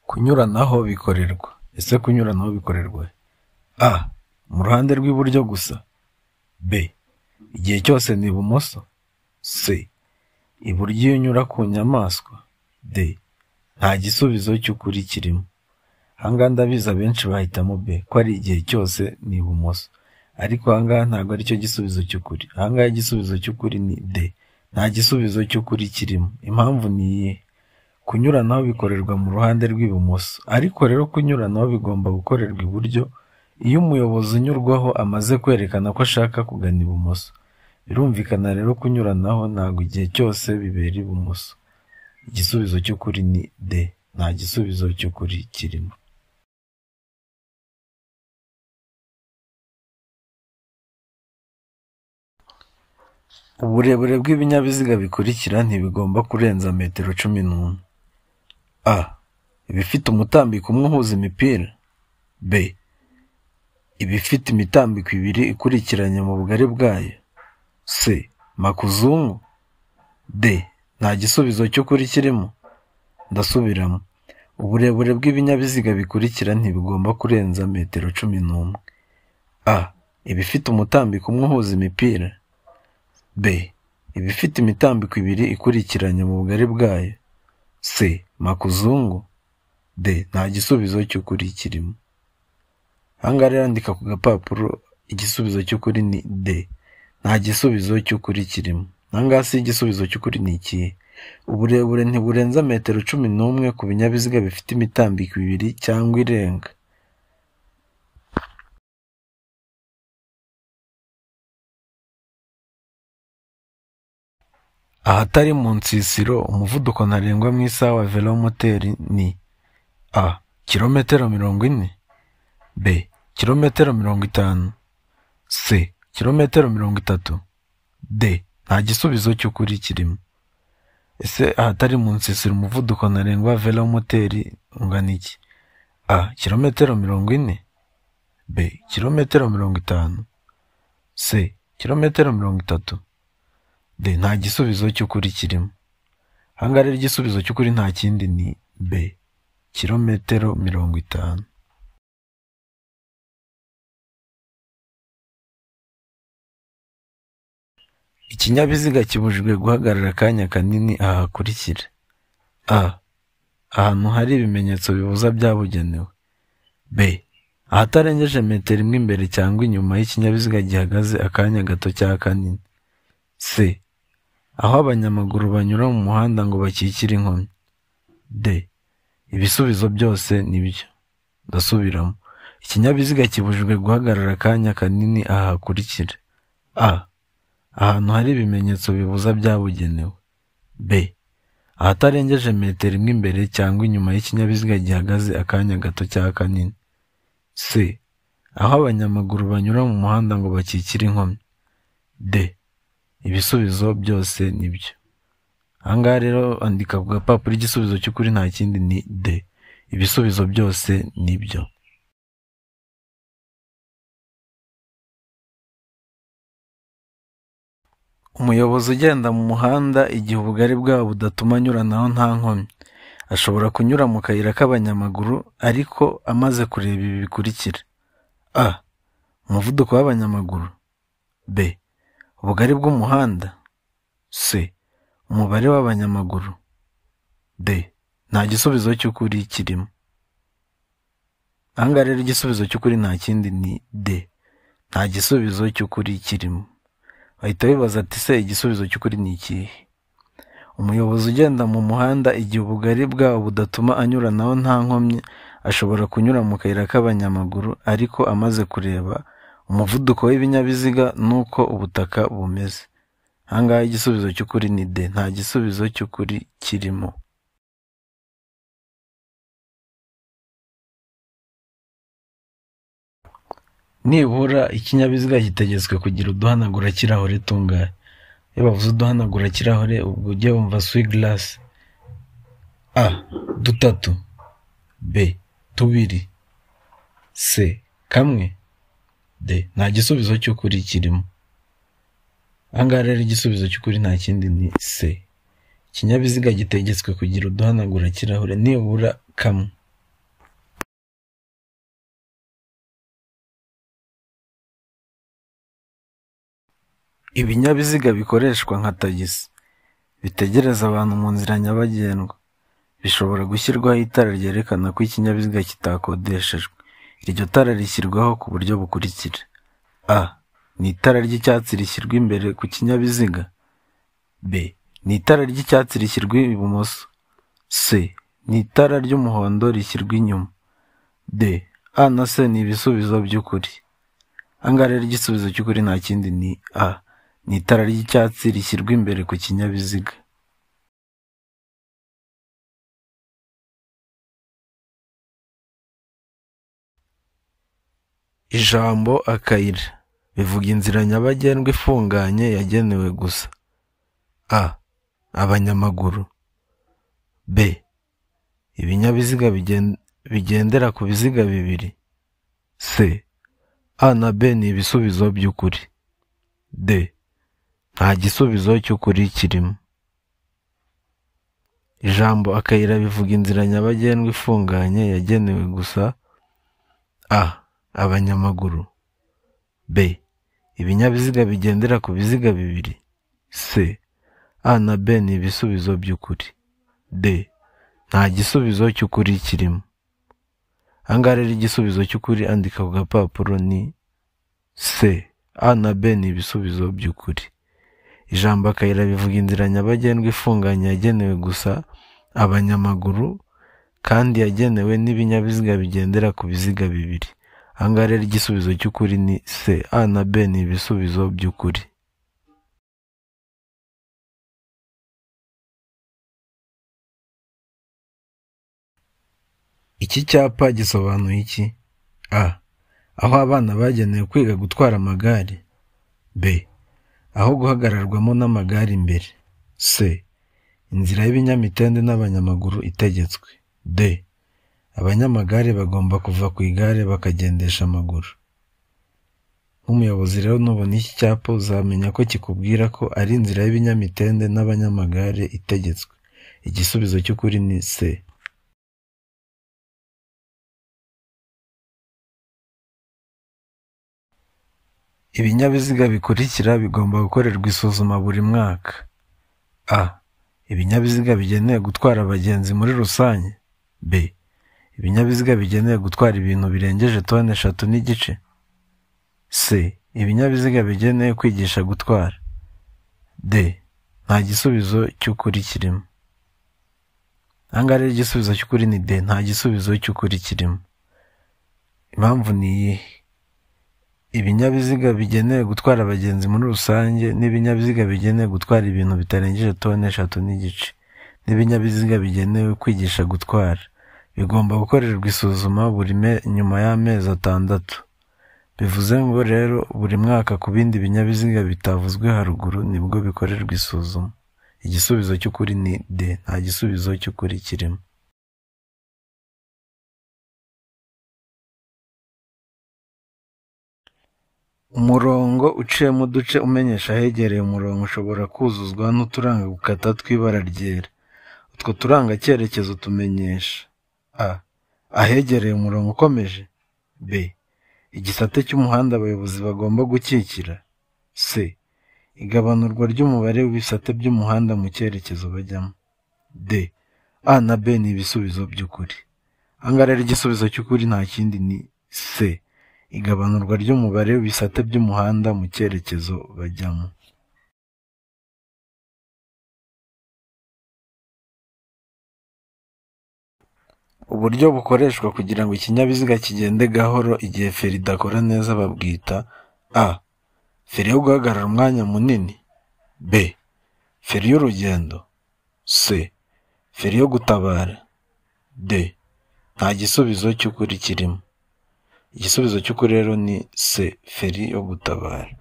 Kunyuranaho bikorerwa. Ese kunyuranaho bikorerwa he? A. Mu ruhande rw'iburyo gusa. B. Igihe cyose ni ibumoso. C. Iburyo iyo unyura ku nyamaswa. D. Nta gisubizo cy'ukuri kirimo. Ahangaha ndabizi abenshi bahitamo B, ko ari igihe cyose ni ibumoso. Ariko ahangaha ntabwo aricyo gisubizo cy'ukuri. Ahangaha igisubizo cy'ukuri ni D. Nta gisubizo cy'ukuri kirimo. Impamvu ni iyihe? Kunyuranaho bikorerwa mu ruhande rw'ibumoso. Ariko rero kunyuranaho bigomba gukorerwa iburyo iyo umuyobozi unyurwaho amaze kwerekana ko ashaka kugana ibumoso. Birumvikana rero kunyuranaho ntabwo igihe cyose bibera ibumoso. Igisubizo cy'ukuri ni D. Nta gisubizo cy'ukuri kirimo. Uburebure bw'ibinyabiziga bikurikira ntibigomba kurenza metero 11. A. Ibifite umutambiko umwe uhuza imipira. B. Ibifite imitambiko ibiri ikurikiranye mu bugari bwayo. C. Makuzungu. D. Nta gisubizo cy'ukuri kirimo. Ndasubiramo. Uburebure bw'ibinyabiziga bikurikira ntibigomba kurenza metero 11. A. Ibifite umutambiko umwe uhuza imipira. B. Ibifite imitambiko ibiri ikurikiranye mu bugari bwayo. C. Makuzungu. D. Nta gisubizo cy'ukuri kirimo. Ahangaha rero andika ku gapapuro igisubizo cy'ukuri ni D. Nta gisubizo cy'ukuri kirimo. Ahangaha si igisubizo cy'ukuri ni ikihe? Uburebure ntiburenza metero 11 ku binyabiziga bifite imitambiko ibiri cyangwa irenga. Ahatari mu nsisiro umuvuduko ntarengwa mu isaha wa velomoteri ni A. Kilometero 40, B. Kilometero 50, C. Kilometero 30, D. Nta gisubizo cy'ukuri kirimo. Ese ahatari mu nsisiro umuvuduko ntarengwa wa velomoteri ungana iki? A. Kilometero 40, B. Kilometero 50, C. Kilometero 30, D. Nta gisubizo cy'ukuri kirimo. Ahangaha rero igisubizo cy'ukuri nta kindi ni B. Kilometero 50. Ikinyabiziga kibujijwe guhagarara akanya kanini aha hakurikira: A. Ahantu hari ibimenyetso bibuza byabugenewe. B. Ahatarengeje metero imwe imbere cyangwa inyuma y'ikinyabiziga gihagaze akanya gato cyangwa kanini. C. Aho abanyamaguru banyura mu muhanda ngo bakikire inkomyi. D. Ibisubizo byose ni byo. Ndasubiramo. Ikinyabiziga kibujijwe guhagarara akanya kanini aha hakurikira: A. Ahantu hari ibimenyetso bibuza byabugenewe. B. Ahatarengeje metero imwe imbere cyangwa inyuma y'ikinyabiziga gihagaze akanya gato cyangwa kanini. C. Aho abanyamaguru banyura mu muhanda ngo bakikire inkomyi. D. Ibisubizo byose ni byo. Ahangaha rero andika ku gapapuro igisubizo cy'ukuri nta kindi ni D. Ibisubizo byose ni byo. Umuyobozi ugenda mu muhanda igihe ubugari bwawo budatuma anyuranaho nta nkomyi, ashobora kunyura mu kayira k'abanyamaguru ariko amaze kureba ibi bikurikira: A. Umuvuduko w'abanyamaguru. B. Ubugari bw'umuhanda. C. Umubare w'abanyamaguru. D. Nta gisubizo cy'ukuri kirimo. Ahangaha rero igisubizo cy'ukuri nta kindi ni D. Nta gisubizo cy'ukuri kirimo. Bahita bibaza ati se igisubizo cy'ukuri ni ikihe? Umuyobozi ugenda mu muhanda igihe ubugari bwawo budatuma anyuranaho nta nkomyi, ashobora kunyura mu kayira k'abanyamaguru ariko amaze kureba umuvuduko w'ibinyabiziga n'uko ubutaka bumeze. Ahangaha igisubizo cy'ukuri ni D. Nta gisubizo cy'ukuri kirimo. Nibura ikinyabiziga gitegetswe kugira uduhanagura-kirahure tungahe? Iyo bavuze uduhanagura-kirahure ubwo ujye wumva essuie-glace. A. 3, B. 2, C. 1, D. Nta gisubizo cy'ukuri kirimo. Ahangaha rero igisubizo cy'ukuri nta kindi ni C. Ikinyabiziga gitegetswe kugira uduhanagura-kirahure nibura 1. Ibinyabiziga bikoreshwa nka tagisi bitegereza abantu mu nzira nyabagendwa, bishobora gushyirwaho itara ryerekana ko ikinyabiziga kitakodeshejwe. Iryo tara rishyirwaho ku buryo bukurikira: A. Ni itara ry'icyatsi rishyirwa imbere ku kinyabiziga. B. Ni itara ry'icyatsi rishyirwa ibumoso. C. Ni itara ry'umuhondo rishyirwa inyuma. D. A na C ni ibisubizo by'ukuri. Aha ngaha rero igisubizo cy'ukuri nta kindi ni A. Ni itara ry'icyatsi rishyirwa imbere ku kinyabiziga. Ijambo akayira bivuga inzira nyabagendwa ifunganye yagenewe gusa: A. Abanyamaguru. B. Ibinyabiziga bigendera ku biziga bibiri. C. A na B ni ibisubizo by'ukuri. D. Nta gisubizo cy'ukuri kirimo. Ijambo akayira bivuga inzira nyabagendwa ifunganye yagenewe gusa: A. Abanyamaguru. B. Ibinyabiziga bigendera ku biziga bibiri. C. A na B ni ibisubizo by'ukuri. D. Nta gisubizo cy'ukuri kirimo. Aha ngaha rero igisubizo cy'ukuri andika ku gapapuro ni C. A na B ni ibisubizo by'ukuri. Ijambo akayira bivuga inzira nyabagendwa ifunganye yagenewe gusa abanyamaguru kandi yagenewe n'ibinyabiziga bigendera ku biziga bibiri. Aha ngaha rero igisubizo cy'ukuri ni C. A na B ni ibisubizo by'ukuri. Iki cyapa gisobanuye iki? A. Aho abana bagenewe kwiga gutwara amagare. B. Aho guhagararwamo n'amagare imbere. C. Inzira y'ibinyamitende n'abanyamaguru itegetswe. D. Abanyamagare bagomba kuva ku igare bakagendesha amaguru. Nk'umuyobozi rero nubona iki cyapa uzamenya ko kikubwira ko ari inzira y'ibinyamitende n'abanyamagare itegetswe. Igisubizo cy'ukuri ni C. Ibinyabiziga bikurikira bigomba gukorerwa isuzuma buri mwaka: A. Ibinyabiziga bigenewe gutwara abagenzi muri rusange. B. Ibinyabiziga bigenewe gutwara ibintu birengeje toni 3.5. C. Ibinyabiziga bigenewe kwigisha gutwara. D. Nta gisubizo cy'ukuri kirimo. Aha ngaha rero igisubizo cy'ukuri ni D. Nta gisubizo cy'ukuri kirimo. Impamvu ni iyihe? Ibinyabiziga bigenewe gutwara abagenzi muri rusange n'ibinyabiziga bigenewe gutwara ibintu bitarengeje toni 3.5 n'ibinyabiziga bigenewe kwigisha gutwara bigomba gukorerwa isuzuma buri nyuma y'amezi 6. Bivuze ngo rero buri mwaka ku bindi binyabiziga bitavuzwe haruguru nibwo bikorerwa isuzuma. Igisubizo cy'ukuri ni D. Nta gisubizo cy'ukuri kirimo. Umurongo uciyemo uduce umenyesha ahegereye umurongo ushobora kuzuzwa n'uturanga gukata tw'ibara ryera. Utwo turanga cyerekezo tumenyesha: A. Ahegereye umurongo ukomeje. B. Igisate cy'umuhanda abayobozi bagomba gukikira. C. Igabanurwa ry'umubare w'ibisate by'umuhanda mu cyerekezo bajyamo. D. A na B ni ibisubizo by'ukuri. Aha ngaha rero igisubizo cy'ukuri nta kindi ni C. Igabanurwa ry'umubare w'ibisate by'umuhanda mu cyerekezo bajyamo. Uburyo bukoreshwa kugira ngo ikinyabiziga kigende gahoro igihe feri idakora neza babwita: A. Feri yo guhagarara umwanya munini. B. Feri y'urugendo. C. Feri yo gutabara. D. Nta gisubizo cy'ukuri kirimo. Igisubizo cy'ukuri rero ni C. Feri yo gutabara.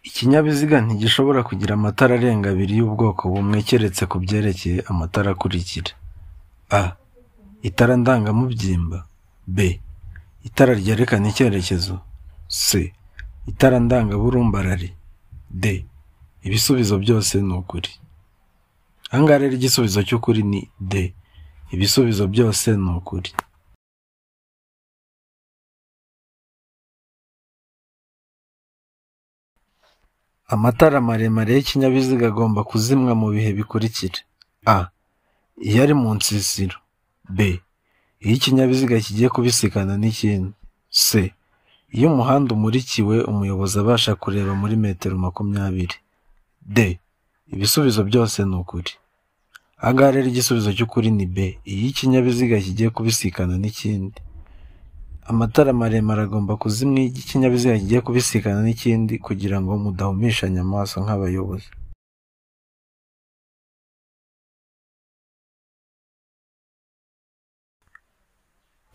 Ikinyabiziga ntigishobora kugira amatara arenga abiri y'ubwoko bumwe keretse ku byerekeye amatara akurikira: A. Itara ndangamubyimba. B. Itara ryerekana icyerekezo. C. Itara ndangaburumbarare. D. Ibisubizo byose ni ukuri. Aha ngaha rero igisubizo cy'ukuri ni D. Ibisubizo byose ni ukuri. Amatara maremare y'ikinyabiziga agomba kuzimwa mu bihe bikurikira: A. Iyo ari mu nsisiro. B. Iyo ikinyabiziga kigiye kubisikana n'ikindi. C. Iyo umuhanda umurikiwe umuyobozi abasha kureba muri metero 20. D. Ibisubizo byose ni ukuri. Aha ngaha rero igisubizo cy'ukuri ni B. Iyo ikinyabiziga kigiye kubisikana n'ikindi. Amatara maremare agomba kuzimwa iyo ikinyabiziga kigiye kubisikana n'ikindi kugira ngo mudahumishanya amaso nk'abayobozi.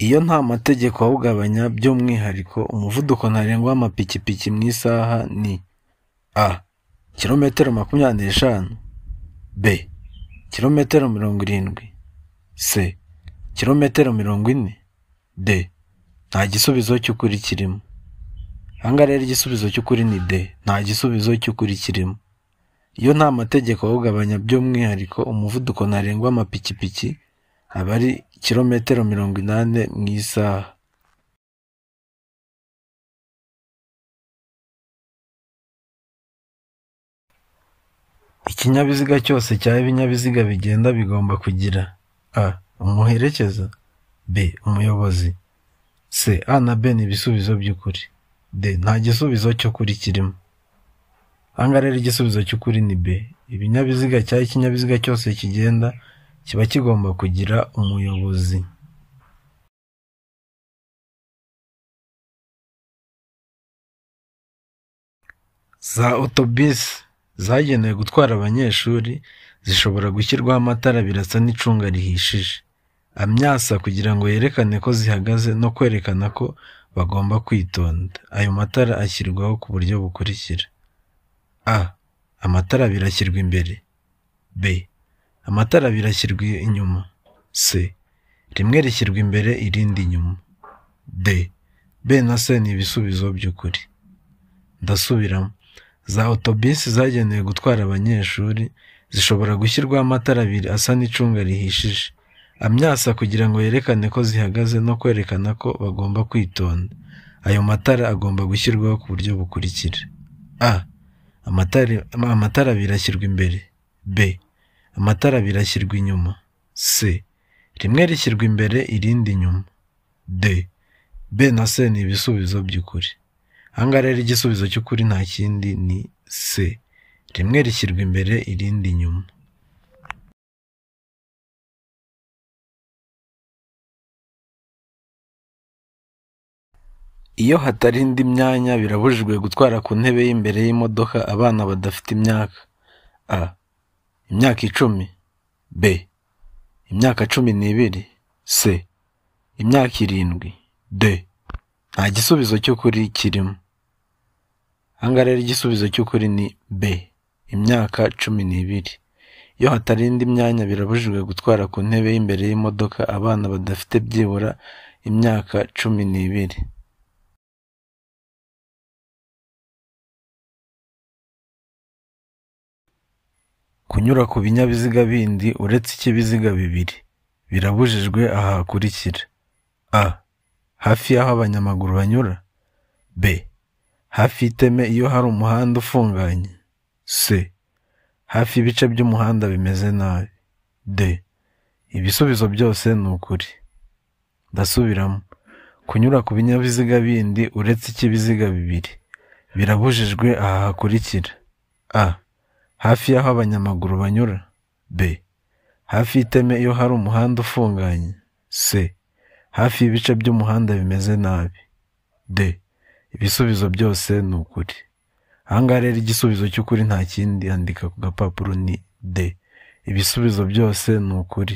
Iyo nta mategeko awugabanya by'umwihariko, umuvuduko ntarengwa w'amapikipiki mu isaha ni A. Kilometero 25, B. Kilometero 70, C. Kilometero 40, D. Nta gisubizo cy'ukuri kirimo. Aha ngaha rero igisubizo cy'ukuri ni D. Nta gisubizo cy'ukuri kirimo. Iyo nta mategeko awugabanya by'umwihariko, umuvuduko ntarengwa w'amapikipiki aba ari kilometero 80 mu isaha. Ikinyabiziga cyose cyaba ibinyabiziga bigenda bigomba kugira A. Umuherekeza, B. Umuyobozi, C. A na B ni ibisubizo by'ukuri. D. Nta gisubizo cy'ukuri kirimo. Aha ngaha rero igisubizo cy'ukuri ni B. Ibinyabiziga cyangwa ikinyabiziga cyose kigenda kiba kigomba kugira umuyobozi. Za otobisi zagenewe gutwara abanyeshuri zishobora gushyirwaho amatara abiri asa n'icunga rihishije, amyasa kugira ngo yerekane ko zihagaze no kwerekana ko bagomba kwitonda. Ayo matara ashyirwaho ku buryo bukurikira: A. Amatara abiri ashyirwa imbere. B. Amatara abiri ashyirwa inyuma. C. Rimwe rishyirwa imbere irindi inyuma. D. B na C ni ibisubizo by'ukuri. Ndasubiramo. Za otobisi zagenewe gutwara abanyeshuri zishobora gushyirwaho amatara abiri asa n'icunga rihishije, amyasa kugira ngo yerekane ko zihagaze no kwerekana ko bagomba kwitonda. Ayo matara agomba gushyirwaho ku buryo bukurikira: A. Amatara abiri ashyirwa imbere. B. Amatara abiri ashyirwa inyuma. C. Rimwe rishyirwa imbere irindi inyuma. D. B na C ni ibisubizo by'ukuri. Aha ngaha rero igisubizo cy'ukuri nta kindi ni C. Rimwe rishyirwa imbere irindi inyuma. Iyo hatari indi myanya birabujijwe gutwara ku ntebe y'imbere y'imodoka abana badafite imyaka: A. Imyaka 10, B. Imyaka 12, C. Imyaka 7, D. Nta gisubizo cy'ukuri kirimo. Aha ngaha rero igisubizo cy'ukuri ni B. Imyaka 12. Iyo hatari indi myanya birabujijwe gutwara ku ntebe y'imbere y'imodoka abana badafite byibura imyaka 12. Kunyura ku binyabiziga bindi uretse icy'ibiziga bibiri birabujijwe aha hakurikira: A. Hafi y'aho abanyamaguru banyura. B. Hafi y'iteme iyo hari umuhanda ufunganye. C. Hafi y'ibice by'umuhanda bimeze nabi. D. Ibisubizo byose ni ukuri. Ndasubiramo. Kunyura ku binyabiziga bindi uretse icy'ibiziga bibiri birabujijwe aha hakurikira: A. Hafi y'aho abanyamaguru banyura. B. Hafi y'iteme iyo hari umuhanda ufunganye. C. Hafi y'ibice by'umuhanda bimeze nabi. D. Ibisubizo byose ni ukuri. Aha ngaha rero igisubizo cy'ukuri nta kindi, andika ku gapapuro ni D. Ibisubizo byose ni ukuri.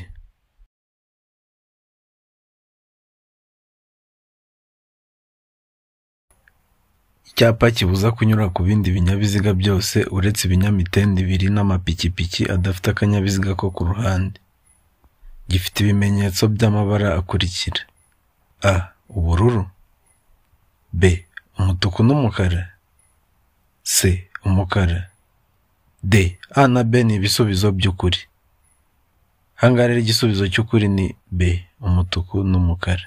Icyapa kibuza kunyura ku bindi binyabiziga byose uretse ibinyamitende ibiri n'amapikipiki adafite akanyabiziga ko ku ruhande. Gifite ibimenyetso by'amabara akurikira: A. Ubururu, B. Umutuku n'umukara, C. Umukara, D. A na B ni ibisubizo by'ukuri. Aha ngaha rero igisubizo cy'ukuri ni B. Umutuku n'umukara.